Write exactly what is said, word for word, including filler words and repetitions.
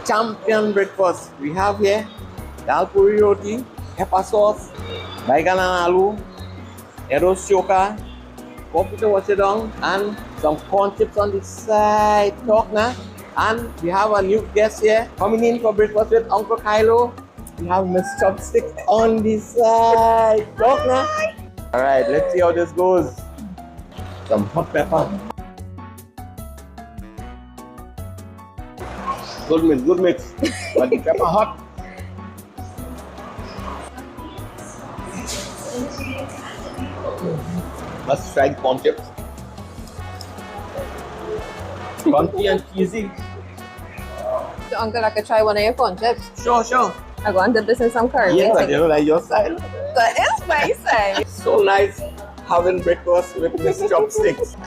Champion breakfast we have here. Dal puri roti, pepper sauce, baigan and aloo, Eros choka, potato wachedaung, and some corn chips on the side. Tokna. And we have a new guest here coming in for breakfast with Uncle Kylo. We have Miss Chopstick on the side. Tokna. All right, let's see how this goes. Some hot pepper. Good mix, good mix. But the pepper hot. Let's try the corn chips. Crunchy and cheesy. So, uncle, I could try one of your corn chips. Sure, sure. I go and dip this in some curry. Yeah, but you know, like your style. That is my style. So nice having breakfast with Miss Chopsticks.